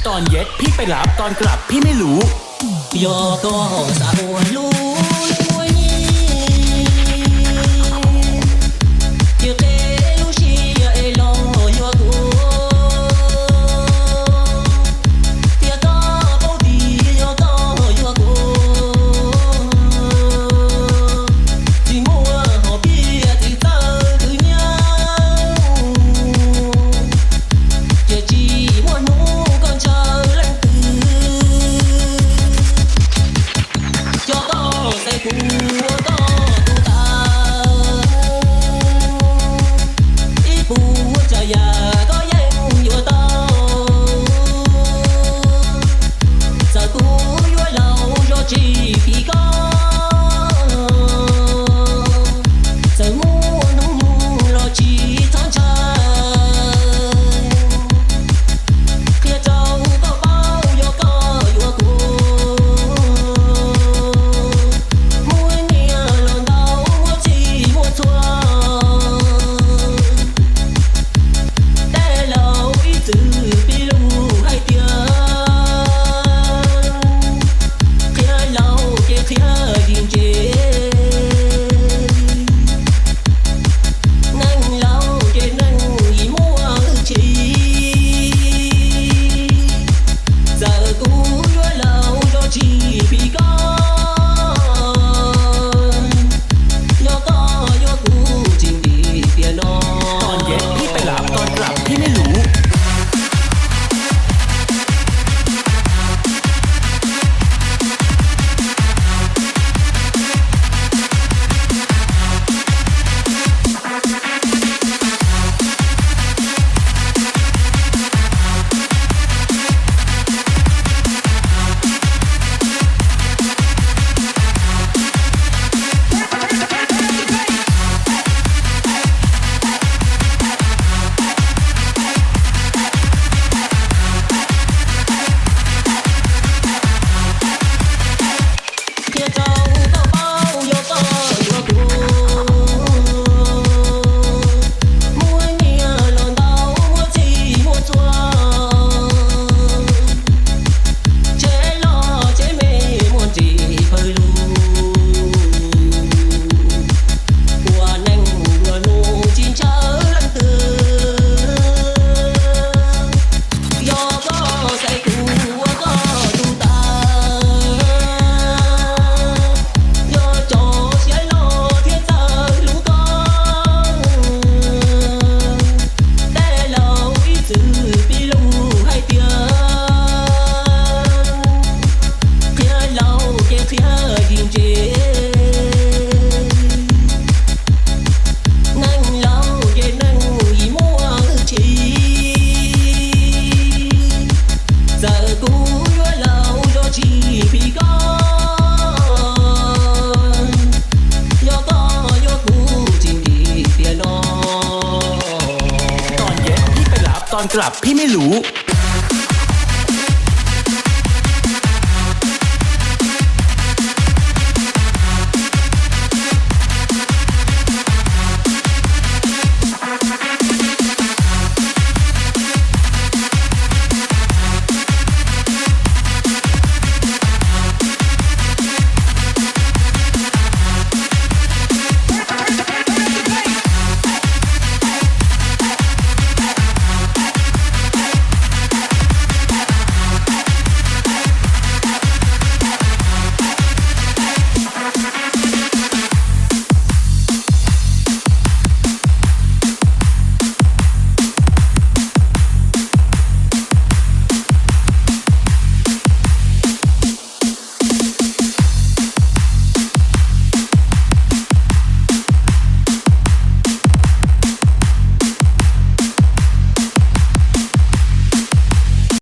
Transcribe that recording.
ตอนเย็นพี่ไปรับ ตอนกลับพี่ไม่รู้ Yog koj xav ua lub nyiaj, cia qheb lub siab es los yuav kuv, thiab koj paub tias yog koj yuav kuv, tsis muaj hom phiaj tsis txawj khwv nyiaj, ces tsis muaj hnub koj ntshaw leej twg. Cov koj xaiv kuv ua koj tus taw, ib puas tsav yam koj yeej yuav tau. Txawm kuv yuav laus zog tsis phim koj, txawm muaj hnub nyoog los tsis txhob ntshai. Qhia rau koj paub yog koj yuav kuv, muaj nyiaj los ntau muaj txhij muaj txhua, tej laus ib txwm piv lus hais tias qhia laus ces qhia yim ntse, neeg laus ces neeg yim muaj hwj chim. Txawm kuv yuav laus zog tsis phim koj, yog koj yuav kuv tsis ntim tiam no. ตอนเย็นพี่ไปรับ ตอนกลับพี่ไม่รู้ Qhia rau koj paub yog koj yuav kuv, muaj nyiaj los ntau muaj txhij muaj txhua, tsheb loj tsheb me muaj ntsis pawg lug, ua neej ua nus tsis ntshaw leej twg. Yog koj xaiv kuv ua koj tus taw, yog cov siab loj thiab txawj hlub koj, tej laus ib txwm piv lus hais tias qhia laus ces qhia yim ntse, neeg laus ces neeg yim muaj hwj chim. Txawm kuv yuav laus zog tsis phim koj, yog koj yuav kuv tsis ntim tiam no. ตอนเย็นพี่ไปรับ ตอนกลับพี่ไม่รู้